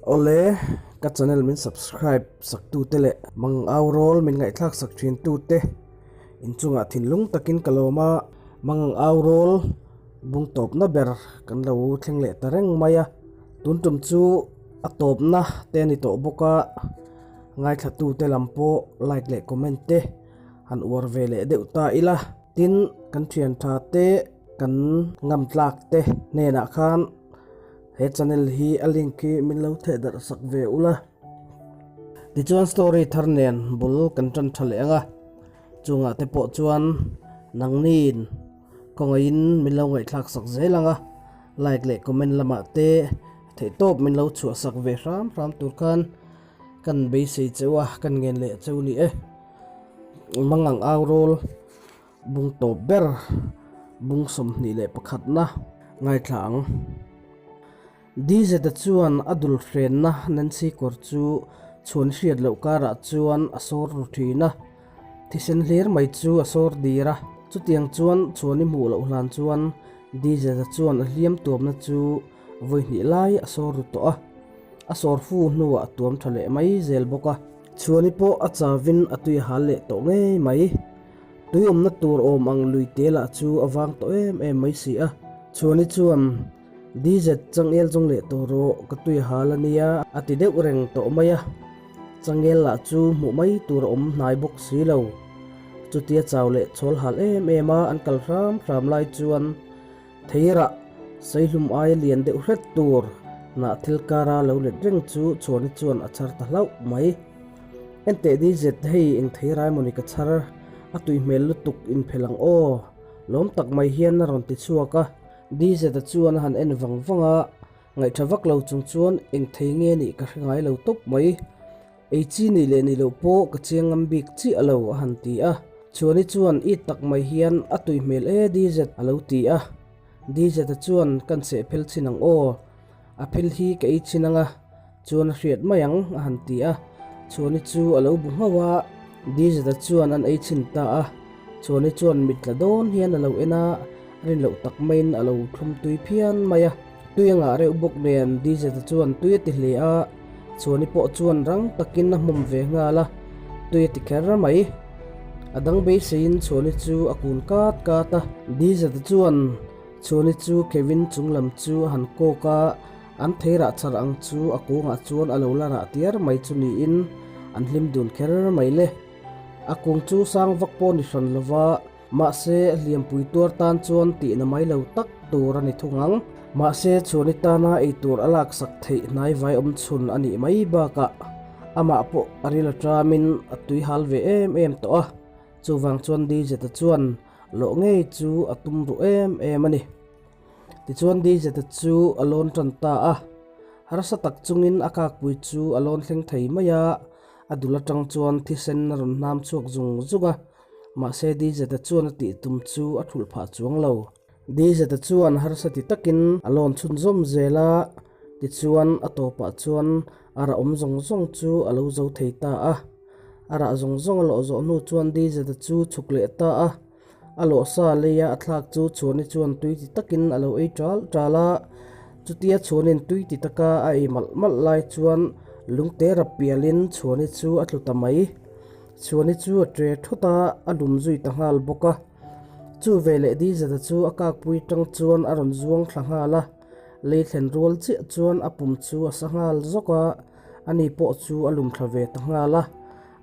Awle, ka channel min subscribe sak tute leh mang au rawl min ngaihthlak sak thin tute inchungah thinlung takin ka lawm a, mang au rawl bung tawpna ber kan lo thleng leh ta reng mai a, tun tum chu a tawpna te a ni tawh bawk a, ngaithla tute lam pawh like leh comment te han uar ve leh deuh ta ila, tin kan thian tha te kan ngam tlak te hnenah khan he channel hi a link hi min lo theh darh sak ve ula. Tichuan story thar nen bul kan tan tha leh ang a, chungah te pawh chuan nangniin khawngaihin min lo ngaihthlak sak zel ang a, like leh comment lamah te theihtawp min lo chhuah sak ve hram hram tur khan kan beisei cheu a, kan ngen leh cheu ni e. Mangang au rawl bung tawp ber bung 21na ngaithla ang. Dz-a chuan a dul hrenna Nancy kawr chu chhuan hriat loh karah chuan a sawr ru thin a, thisen hlir mai chu a sawr dir a. Chutiang chuan chhuan i hmuh loh hlan chuan Dz-a chuan a hliam tuamna chu vawi hnih lai a sawr ru tawh a, a sawr fu hnuah a tuam tha leh mai zel bawk a. Chhuani pawh a chavin a tui a hal leh tawh ngei mai. Tui awmna tur awm ang lui te lah chu a vang tawh em em mai si a. Chhuani chuan, DZ changel zawng leh tawh rawh, ka tui a hal a nia, a ti deuh reng tawh mai a. Changel lah chu hmuh mai tur a awm hnai bawk si lo. Chutia chau leh chhawl hal em em a an kal hram hram lai chuan, Theirah saihlum aia lian deuh hret tur hnah thil kara lo let reng chu Chhuani chuan a chhar ta hlauh mai. Enteh ni zet hei eng theirai mawni ka chhar, a tui hmel lutuk inphel ang aw, lawm tak mai hian a rawn ti chhuak a. Dz-a chuan a han en vang vang a, ngaihṭha vak lo chung chuan eng thei nge nih ka hre ngai lo tawp mai. Ei chi nih leh nih loh pawh ka chiang ngam bik chiah lo, a han ti a. Chhuani chuan it tak mai hian a tui hmel e DZ a lo ti a. DZ-a chuan kan seh phel chin ang aw, a phel hi ka ei chin ang a, chuan a hriat mai ang, a han ti a. Chhuani chu a lo bu nghauh a, DZ-a chuan an ei chin ta a. Chhuani chuan mit tla dawn hian a lo en a, rin loh tak maiin a lo thlum tui phian mai a. Tui a ngah reuh bawk nen DZ-a chuan tui a ti hle a. Chhuani pawh chuan rang takin a hmawm ve nghal a, tui a ti kher mai. A dang beiseiin Chhuani chu a kun kat kat a. Dizata chuan Chhuani chu Kevin chung lam chu a han kawk a, an theirah char ang chu a kungah chuan a lo la rah tiar mai chu niin an hlim dun kher mai le. A kung chu sang vak pawh ni hran lova. Mahse, hliampui tuar tan chuan tihna mai lo tak tur a ni thung ang. Mahse, chhuani tana ei tur a laksak theih hnaivai awm chhun a nih mai bakah amah pawh a ril a tamin a tui hal ve em em tawh a, chuvang chuan Dizeta chuan lawh ngei chu a tum ruh em em a ni. Tichuan Dizeta chu a lawn tan ta a, harsa tak chungin a kakpui chu a lawn thleng thei mai a, a dul atang chuan thisen a rawn hnam chhuak zung zung a. Mahse Dizeta chuan a tih tum chu a thulh phah chuang lo. Dizeta chuan harsa ti takin a lawn chhunzawm zel a, tichuan a tawpah chuan a rah awm zawng zawng chu a lo zo thei ta a. A rah zawng zawng a lawh zawh hnu chuan Dizeta chu chhuk leh ta a, a lawh sa leia a thlak chu Chhuani chuan tui ti takin a lo ei ṭal ṭal a. Chutia Chhuanin tui ti taka a ei malh malh lai chuan lungte rap pialin Chhuani chu a tlu ta mai. Chhuani chu a ṭe thawt a, a lum zui ta nghal bawk a. Chu veleh Dizeta chu a kakpui ṭang chuan a rawn zuang thla nghal a, lei thlen rual chiah chuan a pum chu a sa nghal zawk a, ani pawh chu a lum thla ve ta nghal a.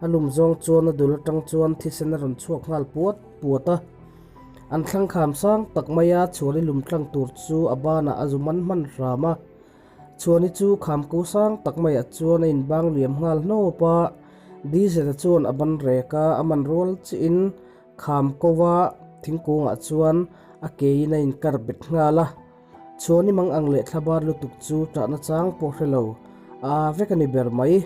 A lum zawng chuan a dul aṭang chuan thisen a rawn chhuak nghal puat puat a. An thlang kham sang tak mai a, Chhuani lum tlang tur chu a banah a zu man hman hram a. Chhuani chu kham ko sang tak maiah chuan a inbang liam nghal hnawp a, Diesel-a chuan a ban rek a, a man rual chiin kham ko a, thingkungah chuan a keiin a inkar bet nghal a. Chhuani mang ang leh thla bar lutuk chu ṭahna chang pawh hre lo, a aa vek a ni ber mai.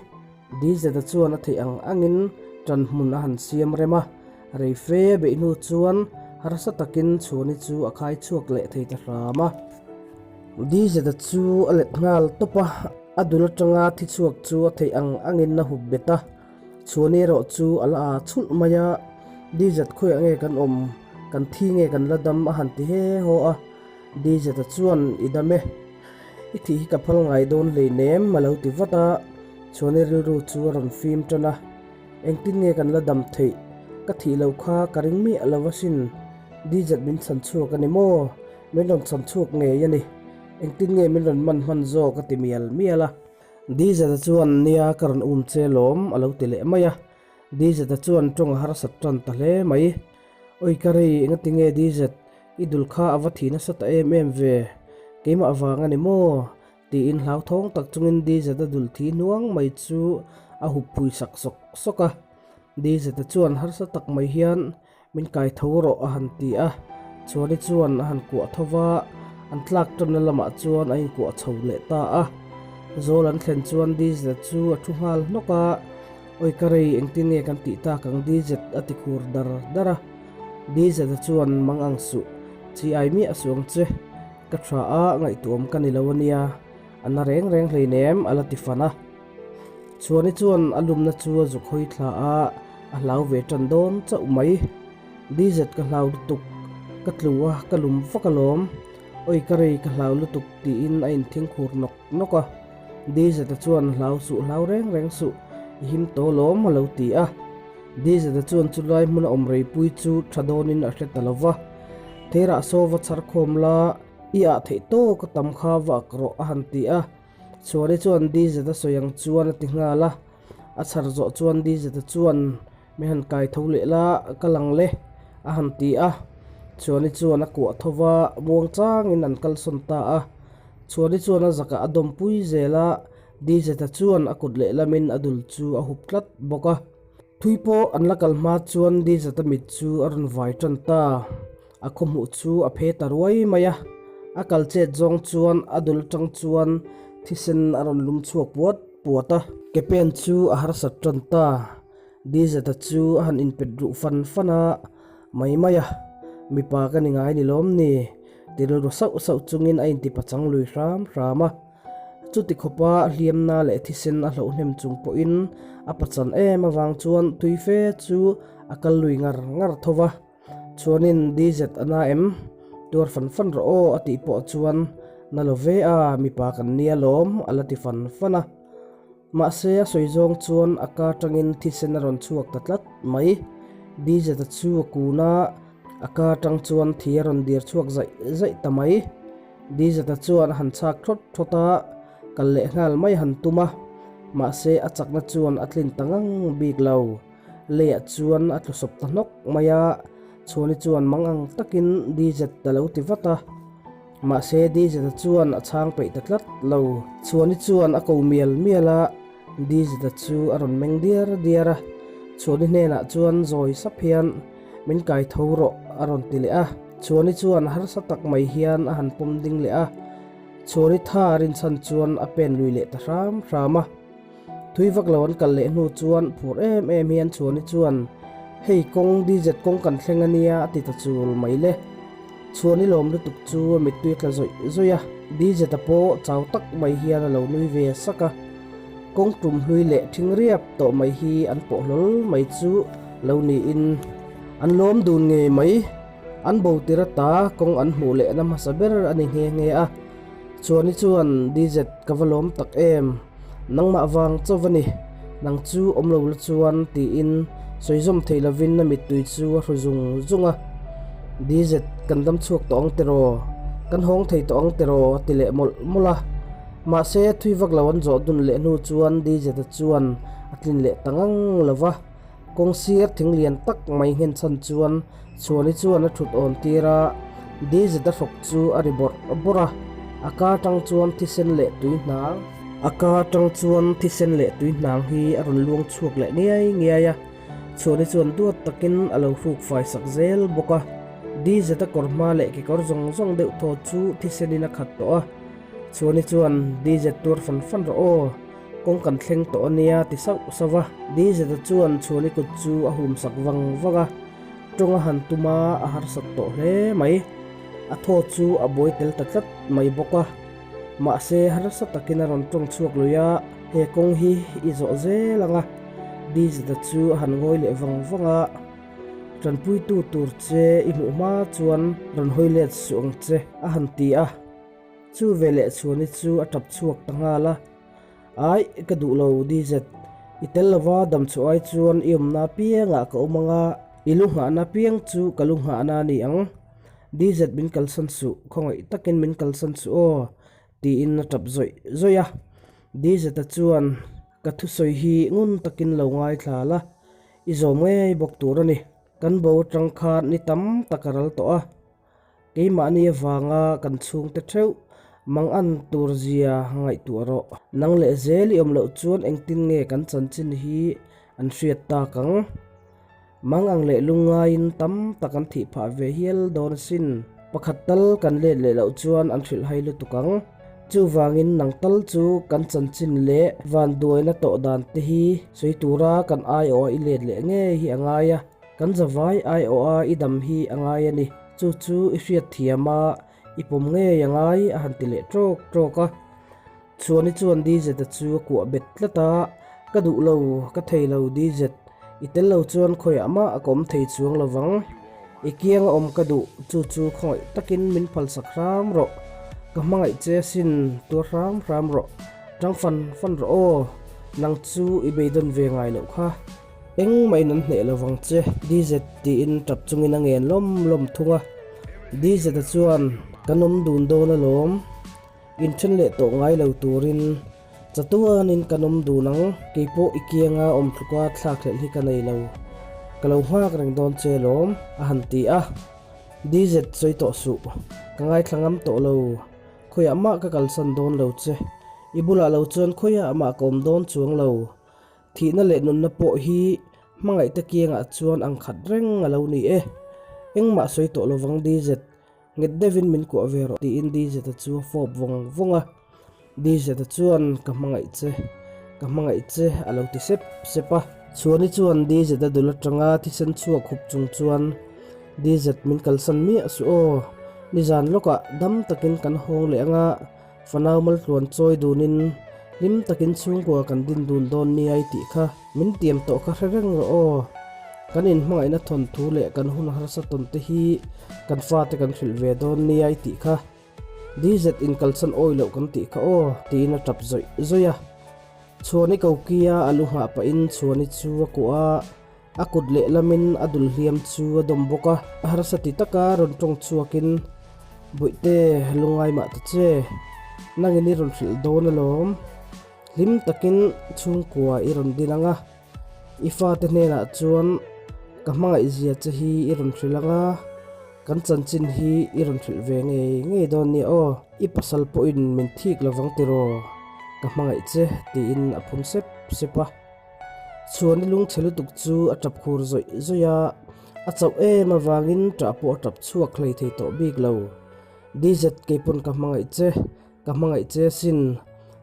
Diesel-a chuan a theih ang angin ṭan hmun a han siam rem a, rei fe a beih hnu chuan harsa takin Chhuani chu a khai chhuak leh thei ta hram a. Dizeta chu a let nghal tawp a, a dul atanga thi chhuak chu a theih ang angin a hup bet a, chhuan erawh chu a la aa chhulh mai a, Dizet khawiah nge kan awm, kan thi nge kan la dam a han ti he haw a, Dizeta chuan i dam e. I thih hi ka phal ngai dawn hleinem a lo ti vat a, Chhuani rilru chu a rawn fim tan a. Engtin nge kan la dam theih? Ka thih loh kha ka ring miah lo asin. Dizet min chhan chhuak a ni maw? Min rawn chhan chhuak ngei a ni. Engtin nge min rawn man hman zawk a ti mial mial a. Dizeta chuan nia ka rawn um che lawm a lo ti leh mai a. Dizeta chuan tawng a harsat tan ta hle mai. Oi ka rei engati nge Dizet i dul kha a va thi nasa ta em em ve? Keimah vang a ni maw? Tiin hlauthawng tak chungin Dizeta dul thi hnuang mai chu a hup phui sak sawk sawk a. Dizeta chuan harsa tak mai hian Min kai tho rawh a han ti a, Chhuani chuan a han kuah tho va, an tlak tanna lamah chuan a inkuah chho leh ta a. Zawl an thlen chuan Dizet chu a thu nghal hnawk a, Awi ka rei, engtin nge kan tih tak ang Dizet a ti khur dar dar a. Dizet-a chuan mang ang suh, chi ai miah suh ang che, ka tha a, ngaihtuahawm ka ni lo a nia, a na reng reng hleinem a la ti fan a. Chhuani chuan a lumna chu a zuk hawi thla a, a hlau ve tan dawn chauh mai. Dizet ka hlau lutuk, ka tlu a, ka lum vak alawm. Oi ka rei ka hlau lutuk tiin a inthing khur nawk nawk a. Dizeta chuan hlau suh hlau reng reng suh, i him tawh alawm a lo ti a. Dizeta chuan chulai hmuna awm reipui chu tha dawnin a hre ta lo va. Theirah saw va chhar khawm la, i ah theih tawk a tam kha va ak rawh a han ti a. Chhuani chuan Dizeta sawi ang chuan a ti nghal a, a chhar zawh chuan Dizeta chuan Mi han kai tho leh la, ka lang le a han ti a. Chhuani chuan a kuah tho va, muang changin an kalsawn ta a. Chhuani chuan a zakah a dawmpui zel a, Dizeta chuan a kut lehlamin a dul chu a hup tlat bawk a. Thui pawh an la kal hma chuan Dizeta mit chu a rawn vai tan ta. A khawhmuh chu a phe ta ruai mai a, a kal chet zawng chuan a dul atang chuan thisen a rawn lum chhuak puat puat a. Ke pen chu a harsat tan ta, Dizeta chu a han inpet ruh fan fan a, mai mai a, mipa ka ni ngai ni lawm ni, ti rilru sauh sauh chungin a intipachang lui hram hram a. Chuti khawpa hliamna leh thisen a hloh hnem chung pawhin a pachan em avang chuan tui fe chu a kal lui ngar ngar tho va. Chuanin DZ a na em? Tuar fan fan rawh aw a tih pawh chuan na lo ve a, mipa kan nia lawm a la ti fan fan a. Mahse a sawi zawng chuan a ka tangin thisen a rawn chhuak ta tlat mai. DZ-a chu a kun a, a ka tang chuan thi a rawn dir chhuak zaih zaih ta mai. DZ-a chuan a han chhak thawt thawt a, kal leh nghal mai a han tum a, mahse a chakna chuan a tlin ta ngang bik lo. Leiah chuan a tlu sawp ta hnawk mai a, Chhuani chuan mang ang takin DZ a lo ti vat a. Mahse DZ-a chuan a chhang peih ta tlat lo. Chhuani chuan a ko mial mial a, DZ-a chu a rawn meng diar diar a. Chhuani hnenah chuan zawi sap hian, Min kai tho rawh a rawn ti leh a. Chhuani chuan harsa tak mai hian a han pawm ding leh a. Chhuani tha rinchhan chuan a pen lui leh ta hram hram a. Thui vak lo an kal leh hnu chuan phur em em hian Chhuani chuan, Hei kawng DZ kawng kan thleng a nia a ti ta chul mai le. Chhuani lawm lutuk chu a mittui a tla zawih zawih a, DZ-a pawh chau tak mai hian a lo nui ve sak a. Kawng tum hlui leh thing riap tawh mai hi an pawh hlawl mai chu lo niin an lawm dun ngei mai. An bo tir ata kawng an hmuh lehna hmasa ber a ni nghe nghe a. Chuani chuan DZ ka va lawm tak em, nangmah vang chauh a ni, nang chu awm lo la chuan tiin sawi zawm thei lovin a mittui chu a hru zung zung a. DZ kan dam chhuak tawh ang tiraw, kan hawng thei tawh ang tiraw a ti leh mawlh mawlh a. Mahse thui vak lo an zawh dun leh hnu chuan DZ-a chuan a tlin leh ta ngang lo va. Kawng sir thing lian tak mai nghen chhan chuan Chhuani chuan a thut awn tir a, Dizeta hrawk chu a ri bawrh bawrh a, a ka atang chuan thisen leh tui hnang. A ka atang chuan thisen leh tui hnang hi a rawn luang chhuak leh ngiai ngiai a, Chhuani chuan duat takin a lo hruk fai sak zel bawk a. Dizeta kawr hma leh kekawr zawng zawng deuh thaw chu thisenin a khat tawh a, Chhuani chuan Dizet tuar fan fan rawh aw. Kawng kan thleng tawh a nia ti sauh sauh a. Dizeta chuan Chhuani kut chu a hum sak vang vang a, tawng a han tum a, a harsat tawh hle mai. A thaw chu a buai tel ta tlat mai bawk a. Mahse harsa takin a rawn tawng chhuak lui a, he kawng hi i zawh zel ang a. Dizeta chu a han ngawi leh vang vang a, Tanpuitu tur che i hmuh hma chuan rawn hawi let suh ang che a han ti a. Chu veleh Chhuani chu a tap chhuak ta nghal a. Aih, ka duh lo DZ. I tel lova dam chhuah ai chuan i awmna apiangah ka awm anga, i lu nghahna apiang chu ka lu nghahna a ni ang. DZ min kalsan suh, khawngaih takin min kalsan suh aw, tiin a tap zawih zawih a. DZ-a chuan, Ka thusawi hi ngun takin lo ngaithla la, i zawm ngei bawk tur a ni. Kan bo atang khan ni tam tak a ral tawh a, keimahni avanga kan chhungte theuh mangan tur zia ngaihtuah rawh. Nang leh zel i awm loh chuan engtin nge kan chanchin hi an hriat tak ang? Mangang leh lungngaiin tam tak an thih phah ve hial dawn asin. Pakhat tal kan let leh loh chuan an hrilhhai lutuk ang. Chuvangin nang tal chu kan chanchin leh vanduaina tawh dan te hi sawi tura kan aiawha i let leh ngei hi a ngai a, kan zavai aiawha i dam hi a ngai a ni. Chu chu i hriatthiam a, i pawm ngei a ngai a han ti leh tawk tawk a. Chhuani chuan DZ-a chu a kuah bet tlat a, Ka duh lo, ka thei lo DZ, i tel lo chuan khawiah mah a ka awm thei chuang lo vang. I kianga awm ka duh, chu chu khawngaih takin min phalsak hram rawh. Ka hmangaih che asin, tuar hram hram rawh, tang fan fan rawh aw, nang chu i beidawn ve ngai loh kha. Engmahin an hneh lo vang che, DZ tiin tap chungin a ngen lawm lawm thung a. DZ-a chuan, Kan awm dun dawn alawm. Inthen leh tawh ngai lo turin chatuanin kan awm dun ang, keipawh i kianga awm tluka thlakhlelh hi ka nei lo, ka lo nghak reng dawn che lawm, a han ti a. DZ sawi tawh suh, ka ngaithla ngam tawh lo, khawiah mah ka kalsan dawn lo che, i bulah lo chuan khawiah mah ka awm dawn chuang lo, Thihna leh nunna pawh hi hmangaihte kiangah chuan ang khat reng a lo ni e. Engmah sawi tawh lovang DZ, nghet deuhin min kuah ve rawh tiin DZ-a chu a fawp vawng vawng a. DZ-a chuan ka hmangaih che, ka hmangaih che a lo ti sep sep a. Chhuani chuan DZ-a dul atanga thisen chhuak hup chung chuan DZ min kalsan miah suh aw, nizan lawkah dam takin kan hawng leh anga, Fanau maltluan chawi dunin hlim takin chhungkua kan din dun dawn nia i tih kha min tiam tawh kha hre reng rawh aw. Kan inhmangaihna thawnthu leh kan hun harsa tawn te hi kan fate kan hrilh ve dawn nia i tih kha. DZ in kalsan awi loh kan tih kha aw tiin a tap zawih zawih a. Chhuani kokia a lu nghah pahin Chhuani chu a kuah a, a kut lehlamin a dul hliam chu a dawm bawk a. Harsa ti taka rawn tawng chhuakin, Bawihte, lungai mah ta che, nangin i rawn hrilh dawn alawm. Hlim takin chhungkua i rawn din ang a, i fate hnenah chuan ka hmangaihzia che hi i rawn hrilh ang a, kan chanchin hi i rawn hrilh ve ngei ngei dawn nia aw. I pasal pawhin min thik lovang tiraw, ka hmangaih che, tiin a phun sep sep a. Chhuani lungchhe lutuk chu a tap khur zawih zawih a, a chauh em avangin ṭah pawh a tap chhuak hlei thei tawh bik lo. DZ keipawn ka hmangaih che, ka hmangaih che asin.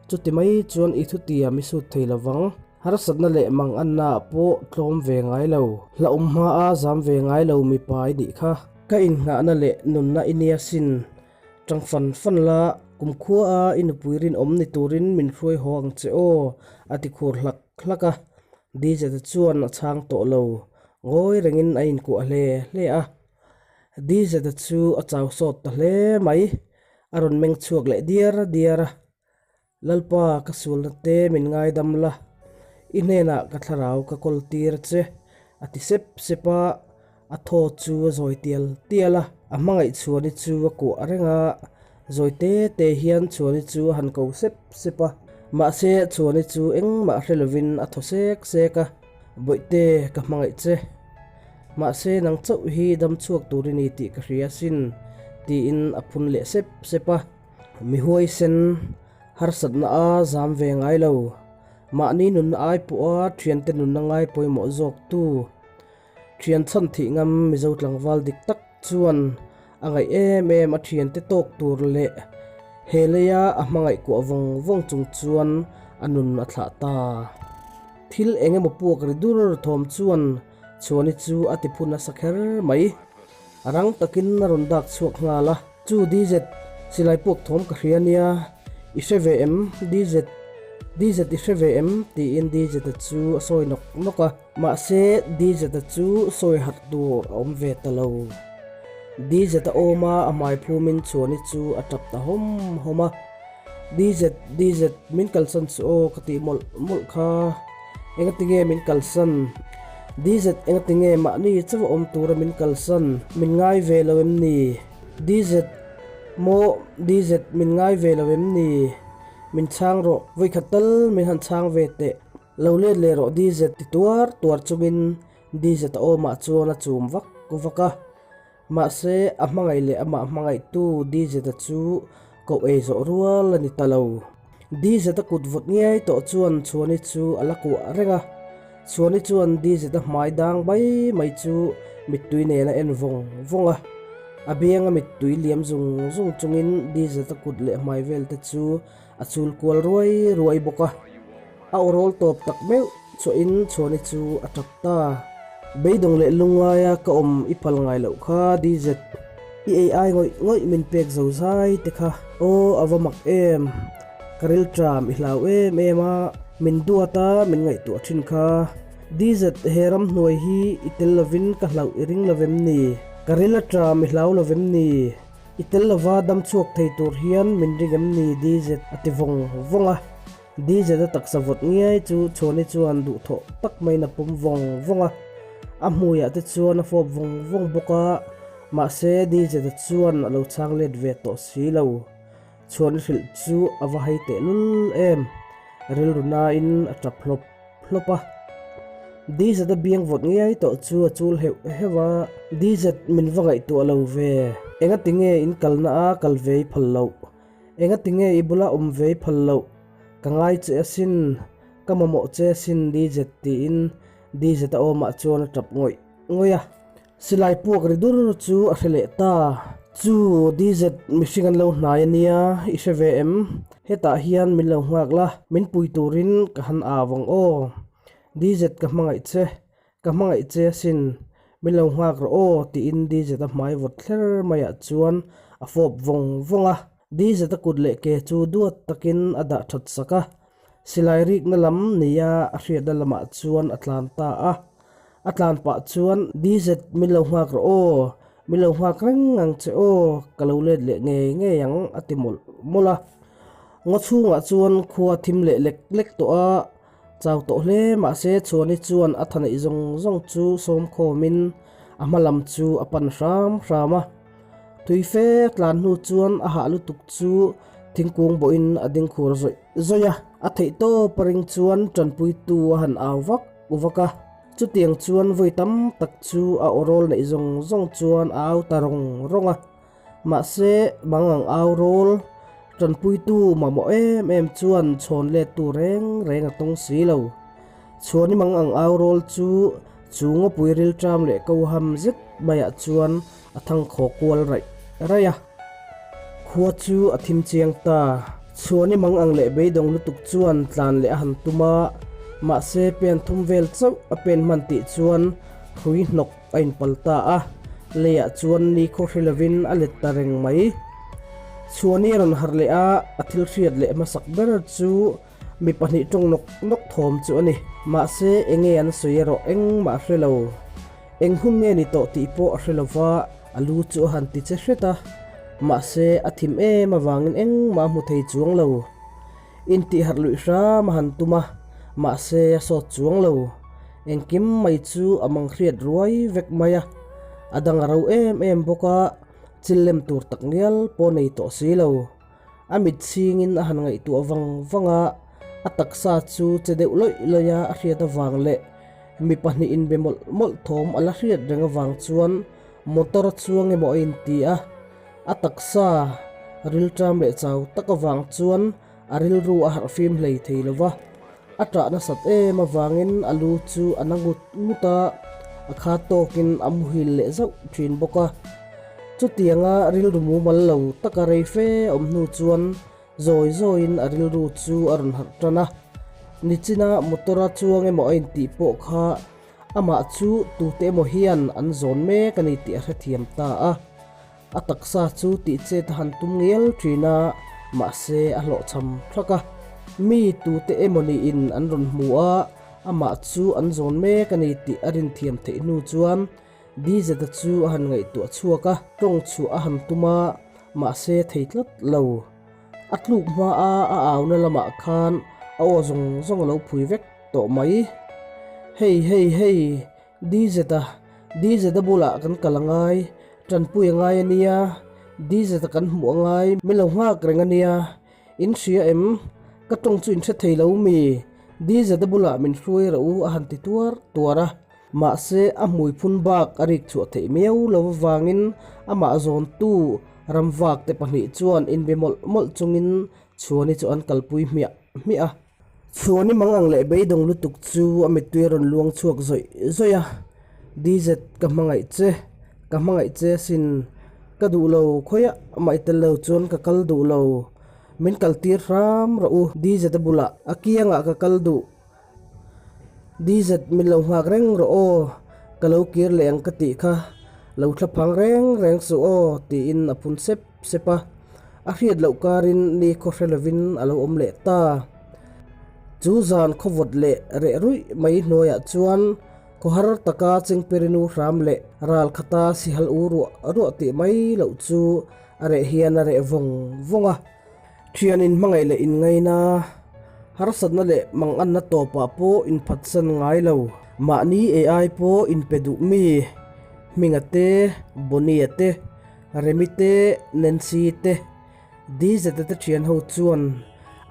Chuti mai chuan i thutiam i sut thei lovang. Harsatna leh manganna ah pawh tlawm ve ngai lo. Hlauhawm hmaa zam ve ngai lo mipa i nih kha. Ka innghahna leh nunna i nia sin. Tang fan fan la, kumkhua a i nupui rinawm ni turin min hruai haw ang che aw, a ti khur hlak hlak a. Dizeta chuan a chhang tawh lo, ngawi rengin a inkuah hle hle a. Dizeta chu a chau sawt ta hle mai, a rawn meng chhuak leh diar diar a. Lalpa, ka sualna te min ngaidam la, i hnenah ka thlarau ka kawl tir che, a ti sep sep a, a thaw chu a zawi tial tial a. A hmangaih Chhuani chu a kuah reng a, zawi te te hian Chhuani chu a han ko sep sep a. Mahse, Chhuani chu engmah hre lovin a thaw sek sek a, Bawihte, ka hmangaih che. Mahse, nang chauh hi dam chhuak tur i ni tih ka hria asin, tiin a phun leh sep sep a. Mi huaisen, harsatna a zam ve ngai lo. Mahni nunna ai pawha thiante nunna ngai pawimawh zawktu. Thian chhan thih ngam Mizo tlangval dik tak chuan a ngaih em em a thiante tawk tur leh he leia a hmangaih kuah vawng vawng chung chuan a nun a thlah ta. Thil eng emaw puak ri dur thawm chuan Chhuani chu a ti phun nasa kher mai. A rang takin a rawn dak chhuak nghal a. Chu DZ, silai puak thawm ka hria nia, i hre ve em? DZ, DZ i hre ve em? tiin DZ-a chu a sawi nawk nawk a. Mahse, DZ-a chu sawi harh tur a awm ve ta lo. DZ-a awma a hmai phumin Chhuani chu a tap ta hawm hawm a. DZ, DZ, min kalsan chu aw ka tih mawlh mawlh kha. Engatinge min kalsan? DZ, engatinge mahni chauh a awm tura min kalsan? Min ngai ve lo em ni? DZ, maw DZ, min ngai ve lo em ni? Min chhang rawh, vawikhat tal min han chhang ve teh. Lo let leh rawh DZ ti tuar tuar chungin DZ a awmah chuan a chum vak vak a. Mahse, a hmangaih leh amah hmangaihtu DZ-a chu koh ei zawh rual a ni ta lo. DZ-a kut vawt ngiai tawh chuan Chhuani chu a la kuah reng a. Chhuani chuan DZ-a hmai dang mai mai chu mittui nen a en vawng vawng a. A bianga mittui liam zung zung chungin DZ-a kut leh hmai vel te chu a chul kual ruai ruai bawk a. A aw rawl tawp tak meuh chhuahin Chhuani chu a tap ta. Beidawng leh lungngaia ka awm i phal ngai loh kha DZ. I ei ai ngawih ngawih min pek zo zai te kha. Aw a va mak em. Ka rilṭam i hlau em em a, min duat a min ngaihtuah ṭhin kha. DZ he ramhnuai hi i tel lovin ka hlauh i ring lovem ni? Ka ril a ṭam i hlau lovem ni? I tel lova dam chhuak thei tur hian min ring em ni DZ a ti vawng vawng a. DZ a taksa vawt ngiai chu Chhuani chuan duhthawh tak maiin a pawm vawng vawng a, a hmuiah te chuan a fawp vawng vawng bawk a, mahse DZ a chuan a lo chhang let ve tawh si lo. Chhuani hrilh chu a va hai tehlul em, rilru nain a tap hlawp hlawp a. DZ a biang vawt ngiai tawh chu a chul heuh heuh a, DZ min va ngaihtuah lo ve, engatinge in kalna a kal ve i phal loh? Engatinge i bula awm ve i phal loh? Ka ngai che asin, ka mamawh che asin DZ tiin DZ a awmah chuan a tap ngawih ngawih a. Silai puak ri dur chu a hre leh ta. Chu DZ mihring an lo hnai a nia, i hre ve em? Hetah hian min lo nghak la, min pui turin ka han au ang aw. DZ ka hmangaih che, Ka hmangaih che asin, min lo nghak rawh aw tiin DZ-a hmai vawt thler maiah chuan a fawp vawng vawng a. DZ-a kut leh ke chu duat takin a dah that sak a, silai rikna lam nia a hriatna lamah chuan a tlan ta a. A tlan pah chuan, DZ min lo nghak rawh aw, min lo nghak reng ang che aw, ka lo let leh ngei ngei ang a ti mawlh mawlh a. Ngaw chhungah chuan khua thim leh lek lek tawh a, Chau tawh hle mahse Chhuani chuan a thaneih zawng zawng chu sawm khawmin a hma lam chu a pan hram hram a. Tui fe tlan hnu chuan a hah lutuk chu thingkung bawhin a ding khur zawih zawih a. A theih tawp a ring chuan tanpuitu a han au vak vak a. Chutiang chuan vawi tam tak chu a awrawl neih zawng zawng chuan a au ta rawng rawng a. Mahse, mangang au rawl tanpuitu mamawh em em chuan chhawn lettu reng reng a tawng si lo. Chhuani mangang au rawl chu chu ngawpui rilṭam leh koham zet maiah chuan a thangkhaw kual raih raih a. Khua chu a thim chiang ta. Chhuani mangang leh beidawng lutuk chuan tlan leh a han tum a, mahse pen thum vel chauh a pen hman tih chuan hrui hnawk A inpal ta a, leiah chuan ni khaw hre lovin a let ta reng mai. Chhuani a rawn harh leh a, a thil hriat leh hmasak ber chu mi pahnih tawng nawk nawk thawm chu a ni. Mahse, enge an sawi erawh engmah a hre lo. Eng hun nge ni tawh tih pawh a hre lo va, a lu chu a han ti che hret a. Mahse, a thim em avangin engmah a hmu thei chuang lo. Intihharh luih hram a han tum a, mahse a sawt chuang lo. Engkim mai chu a mang hriat ruai vek mai a, a dang a ro em em bawk a, chil lem tur tak ngial pawh nei tawh si lo. A mit chhingin a han ngaihtuah vang vang a, a taksa chu che deuh lawih lawih a a hriat avang leh mi pahnih inbe mawlh mawlh thawm a la hriat reng avang chuan motor a chuang emaw a inti a. A taksa rilṭam leh chau tak avang chuan a rilru a harhfim hlei thei lo va, a ṭah nasat em avangin a lu chu a na ngut ngut a, a khat tawkin a muhil leh zauh ṭhin bawk a. Chutianga rilru mumal lo taka rei fe awm hnu chuan zawi zawiin a rilru chu a rawn harh ṭan a, nichina motor-a chuang emaw a intih pawh kha Amah chu tute emaw hian an zawn mek a ni tih a hrethiam ta a. A taksa chu tih chet a han tum ngial thin a, mahse a hlawhchham thak a. Mi tute emaw niin an rawn hmu a, amah chu an zawn mek a ni tih a rinthiam theih hnu chuan. DZ-a chu a han ngaihtuah chhuak a, tawng chhuah a han tum a, mahse thei tlat lo. A tluk hma a a auna lamah khan a aw zawng zawng a lo phui vek tawh mai. Hei hei hei, DZ-a, DZ-a bulah kan kal a ngai, tanpui a ngai a nia, DZ-a kan hmuh a ngai, min lo nghak reng a nia, in hria em? Ka tawng chu in hre thei lo mi? DZ-a bulah min hruai rawh u a han ti tuar tuar a. Mahse, a hmui phun bak a rik chhuah theih miau lo avangin amah zawntu ramvak te pahnih chuan inbe mawlh mawlh chungin Chhuani chu an kalpui hmiah hmiah a. Chhuani mang ang leh beidawng lutuk chu a mittui a rawn luang chhuak zawih zawih a, DZ ka hmangaih che, ka hmangaih che asin, ka duh lo khawiah mah i tel lo chuan ka kal duh lo, min kaltir hram rawh u DZ a bulah a kiangah ka kal duh. DZ min lo nghak reng rawh aw, ka lo kir leh ang ka tih kha, lo thla phang reng reng suh aw tiin a phun sep sep a, a hriat loh karin ni khaw hre lovin a lo awm leh ta. Chu zan khawvawt leh reh ruih mai hnuaiah chuan khawhar taka Chengperinu hram leh ral khata sihal u ruah ruah tih mai loh chu a reh hian a reh vawng vawng a. Thian inhmangaih leh inngaina, harsatna leh manganna tawpah pawh inphatsan ngai lo. Mahni AI pawh inpe duh mi, Hminga te, Bonnie-a te, Remi te, Nancy te, DZ-a te thian ho chuan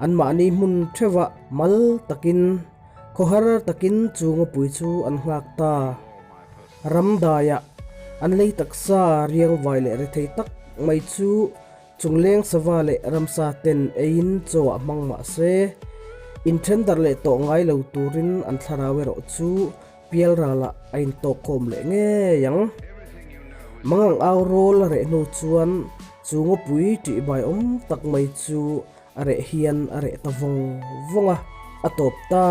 anmahni hmun theuhah mal takin, khawhar takin chu ngawpui chu an nghak ta. Ramdaiah an lei taksa riangvai leh rethei tak mai chu Chungleng sava leh ramsa ten eiin chaw ah hmang mah se, inthen darh leh tawh ngai lo turin an thlarau erawh chu pialralah a intawkkhawm leh ngei ang. Mangang au rawl a reh hnu chuan chu ngawpui tih bai awm tak mai chu a reh hian a reh ta vawng vawng a, a tawp ta.